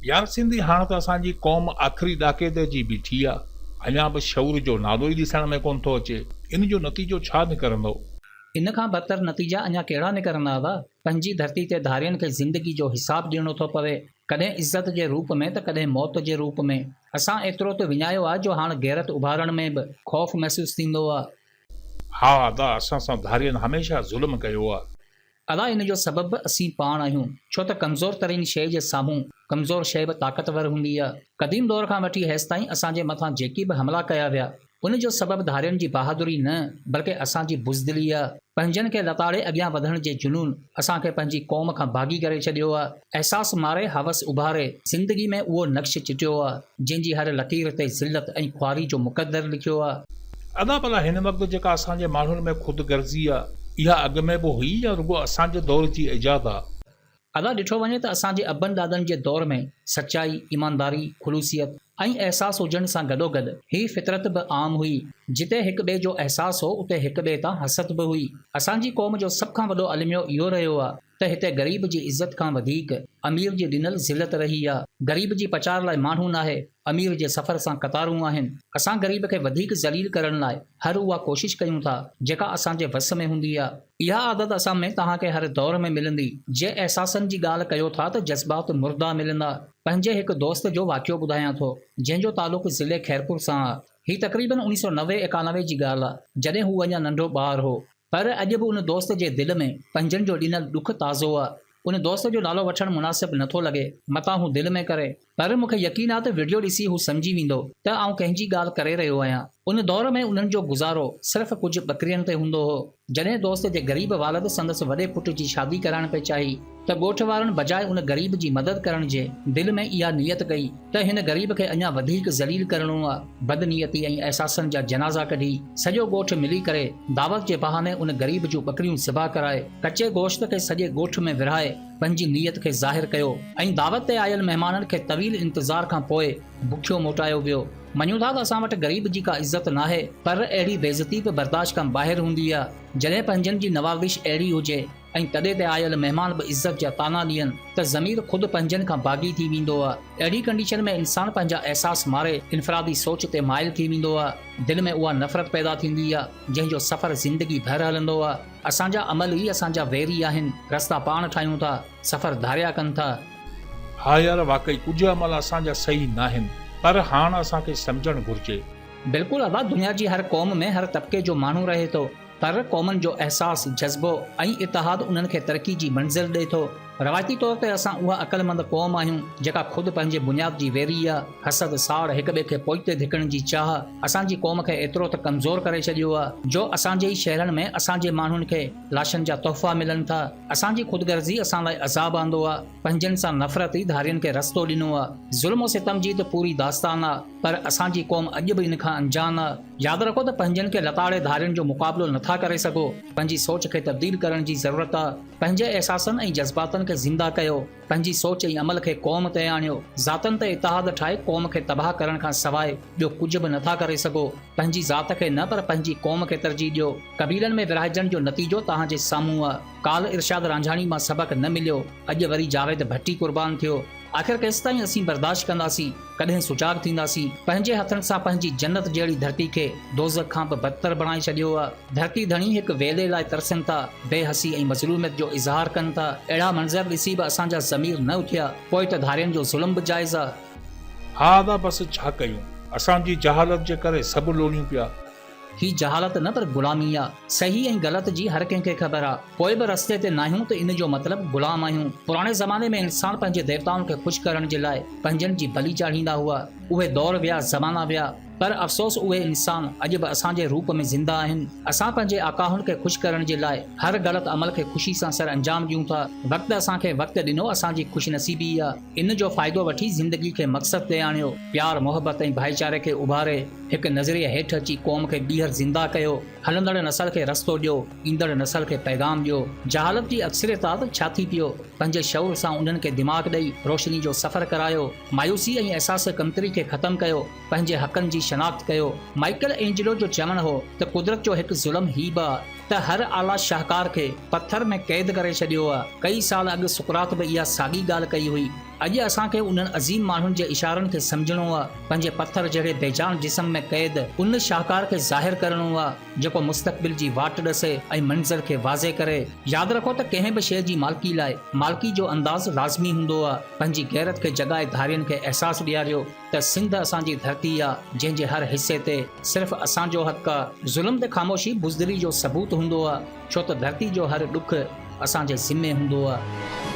يار سنڌي هاڻ ته اسان جي قوم آخري ڏاڪي تي اچي بيٺي آ. اڃا به شعور جو نالو ئي ڏسڻ ۾ ڪونه ٿو اچي. ان جو نتيجو ڇا نڪرندو؟ ان کان بدتر نتيجا اڃا ڪهڙا نڪرندا ادا؟ پنهنجي ڌرتي تي ڌارين کي زندگي جو حساب ڏيڻو ٿو پوي. ڪڏهن عزت جي روپ ۾ ته ڪڏهن موت جي روپ ۾. اسان ايترو ته وڃايو آ جو هاڻ غيرت اڀارڻ ۾ به خوف محسوس ٿيندو آ. ها ادا اسان سان ڌارين هميشه ظلم ڪيو آ. ادا ان جو سبب به اسين پاڻ آهيون ڇو ته ڪمزور ترين شيء جي سامهون ڪمزور شيء به طاقتور هوندي آ. قديم دور کان وٺي هيستائين اسان جي مٿان جيڪي به حملا ڪيا ويا ان جو سبب ڌارين جي بهادري نه بلڪه اسان جي بزدلي آ. پنهنجن کي لتاڙي اڳيان وڌڻ جي جنون اسان کي پنهنجي قوم کان باغي ڪري ڇڏيو آ. احساس ماري حوس اڀاري زندگي ۾ اهو نقش چٽيو آ. جنهن جي هر لڪير تي ذلت ۽ خواري جو مقدر لکيو آ. ادا ڀلا هن وقت جيڪا اسان جي ماڻهن ۾ خود غرضي آ اها اڳ ۾ به هئي يا رڳو اسان جي دور جي ايجاد آ؟ ادا ڏٺو وڃي ته اسان جي ابن ڏاڏن جي دور ۾ سچائي، ايمانداري، خلوصيت ۽ احساس هجڻ سان گڏوگڏ هي فطرت به عام هئي. جتي هڪ ٻئي جو احساس هو اتي هڪ ٻئي تان حسد به هئي. اسان جي قوم جو سڀ کان وڏو الميو اهو رهيو آ ته هتي غريب جي عزت کان وڌيڪ امير جي ڏنل ذلت رهي آ. غريب جي پچار لاء ماڻهو ناهي، امير جي سفر سان قطارون آهن. اسان غريب کي وڌيڪ ذليل ڪرڻ لاء هر اها ڪوشش ڪيون ٿا، جيڪا اسان جي وس ۾ هوندي آ. اها عادت اسان ۾ توهان کي هر دور ۾ ملندي. جي احساسن جي ڳالهه ڪيو ٿا ته جذبات مرده ملندا. پنهنجي هڪ دوست جو واقعو ٻڌايان ٿو، جنهن جو تعلق ضلعي خيرپور سان آ. هي تقريبن اڻيهه سو 90 ايڪانوي جي ڳالهه آ، جڏهن هو اڃا ننڍو ٻار هو. پر اڄ به ان دوست جي دل ۾ پنهنجن جو ڏنل ڏک تازو آ. ان دوست جو نالو وٺڻ مناسب نه ٿو لڳي، متان هو دل ۾ ڪري. پر مون کي يقين آ ته وڊيو ڏسي هو سمجهي ويندو ته آئون ڪنهن جي ڳالهه ڪري رهيو آهيان. ان دور ۾ انهن جو گذارو صرف ڪجهه ٻڪرين تي هوندو هو. جڏهن دوست جي غريب والد سندس وڏي پٽ جي شادي ڪرائڻ پئي چاهي ته ڳوٺ وارن بجاء ان غريب جي مدد ڪرڻ جي دل ۾ اها نيت ڪئي ته هن غريب کي اڃا وڌيڪ ذليل ڪرڻو آ. بدنيتي ۽ احساسن جا جنازا ڪڍي سڄو ڳوٺ ملي ڪري دعوت جي بهاني ان غريب جون ٻڪريون ذبح ڪرائي ڪچي گوشت کي سڄي ڳوٺ ۾ ورهائي پنهنجي نيت کي ظاهر ڪيو ۽ دعوت تي آيل مهمانن کي طويل انتظار کان پوء بکيو موٽايو ويو. مڃون ٿا ته اسان وٽ غريب جي ڪا عزت ناهي پر اهڙي بيعزتي به برداشت کان ٻاهر هوندي آ جڏهن پنهنجن جي نوازش اهڙي هجي ۽ تڏي تي آيل مهمان به عزت جا طعنا ڏين ته ضمير خود پنهنجن کان باغي ٿي ويندو آ. اهڙي ڪنڊيشن ۾ انسان پنهنجا احساس ماري انفرادي سوچ تي مائل ٿي ويندو آ. دل ۾ اها نفرت پيدا ٿيندي آ، جنهن جو سفر زندگي ڀر هلندو آ. اسان جا عمل ئي اسان جا ويري آهن. رستا پاڻ ٺاهيون ٿا، سفر ڌاريا ڪن ٿا. ها يار واقعي ڪجهه عمل اسان جا صحيح ناهن پر هاڻ اسان کي سمجهڻ گهرجي. بلڪل ادا دنيا جي هر قوم ۾ هر طبقي جو ماڻهو رهي ٿو. پر قومن جو احساس، جذبو ۽ اتحاد انهن کي ترقي جي منزل ڏئي ٿو. روايتي طور تي اسان اها عقلمند قوم آهيون، جيڪا خود پنهنجي بنياد جي ويري آ. حسد، ساڙ، هڪ ٻئي کي پوئتي ڌڪڻ جي چاهه اسان جي قوم کي ايترو ته ڪمزور ڪري ڇڏيو آ، جو اسان جي ئي شهرن ۾ اسان جي ماڻهن کي لاشن جا تحفا ملن ٿا. اسان جي خودغرضي اسان لاء عذاب آندو آ. پنهنجن سان نفرت ئي ڌارين کي رستو ڏنو آ. ظلم و ستم جي ته پوري داستان آ، پر اسان جي قوم اڄ به ان کان انجان آ. ياد رکو ته پنهنجن کي لتاڙي ڌارين جو مقابلو نٿا ڪري سگهو، پنهنجي سوچ کي تبديل ڪرڻ جي ضرورت آ، پنهنجي احساسن ۽ جذباتن کي زنده ڪيو، پنهنجي سوچ ۽ عمل کي قوم تي آڻيو، ذاتن تي اتحاد ٺاهي قوم کي تباهه ڪرڻ کان سواء ٻيو ڪجهه به نٿا ڪري سگهو، پنهنجي ذات کي نه پر پنهنجي قوم کي ترجيح ڏيو، قبيلن ۾ ورهائجڻ جو نتيجو توهان جي سامهون آ، ڪالهه ارشاد رانجهاڻي مان سبق نه مليو، اڄ وري جاويد ڀٽي قربان ٿيو. آخر ڪيستائين اسين برداشت ڪنداسين؟ ڪڏهن سجاڳ ٿينداسين؟ پنهنجي هٿن سان پنهنجي جنت جهڙي ڌرتي کي دوزخ کان به بدتر بڻائي ڇڏيو آ. ڌرتي ڌڻي هڪ ويلي لاء ترسن ٿا، بي حسي ۽ مظلوميت جو اظهار ڪن ٿا. اهڙا منظر ڏسي به اسان جا ضمير نه اٿيا، پوء ته ڌارين جو ظلم به جائز آ. ها ادا بس ڇا ڪيون اسان جي جهالت جي ڪري سڀ لوڙيون پيا. هي جهالت نه پر غلامي آ. صحيح ۽ غلط جي هر ڪنهن کي خبر آ. پوء به رستي تي ناهيون ته ان جو مطلب غلام آهيون. پراڻي زماني ۾ انسان پنهنجي ديوتائن کي خوش ڪرڻ جي لاء پنهنجن جي بلي چاڙهيندا هئا. اهي دور ويا زمانا ويا. پر افسوس اهي انسان اڄ به اسان جي روپ ۾ زنده آهن. اسان پنهنجي آقائن کي خوش ڪرڻ جي لاء هر غلط عمل کي خوشي سان سر انجام ڏيون ٿا. وقت اسان کي وقت ڏنو اسان جي خوش نصيبي آ. ان جو فائدو وٺي زندگي کي مقصد تي آڻيو. پيار محبت ۽ ڀائيچاري کي اڀاري. هڪ نظريي هيٺ اچي قوم کي ٻيهر زنده ڪيو، هلندڙ نسل کي رستو ڏيو، ايندڙ نسل کي پيغام ڏيو. جهالت جي اڪثريت آ ته ڇا ٿي پيو؟ پنهنجي شعور سان انهن کي دماغ ڏئي روشني جو سفر ڪرايو، مايوسي ۽ احساس ڪمتري کي ختم ڪيو، پنهنجي حقن جي شناخت ڪيو. مائيڪل اينجلو جو چوڻ هو ته قدرت جو هڪ ظلم هي به آ ته هر اعليٰ شاهڪار کي پٿر ۾ قيد ڪري ڇڏيو آ. ڪئي سال اڳ سقراط به اها ساڳي ڳالهه ڪئي هئي. اڄ اسان کي انهن عظيم ماڻهن جي اشارن کي سمجهڻو آ، پنهنجي پٿر جهڙي بيجان جسم ۾ قيد ان شاهڪار کي ظاهر ڪرڻو آ، جيڪو مستقبل جي واٽ ڏسي ۽ منزل کي واضح ڪري. ياد رکو ته ڪنهن به شيء جي مالڪي لاء مالڪي جو انداز لازمي هوندو آ. پنهنجي غيرت کي جڳائي ڌارين کي احساس ڏياريو ته سنڌ اسان جي ڌرتي آ، جنهن جي هر حصي تي صرف اسان جو حق آ. ظلم تي خاموشي بزدلي جو ثبوت هوندو آ، ڇو ته ڌرتي جو هر ڏک اسان جي ذمي هوندو آ.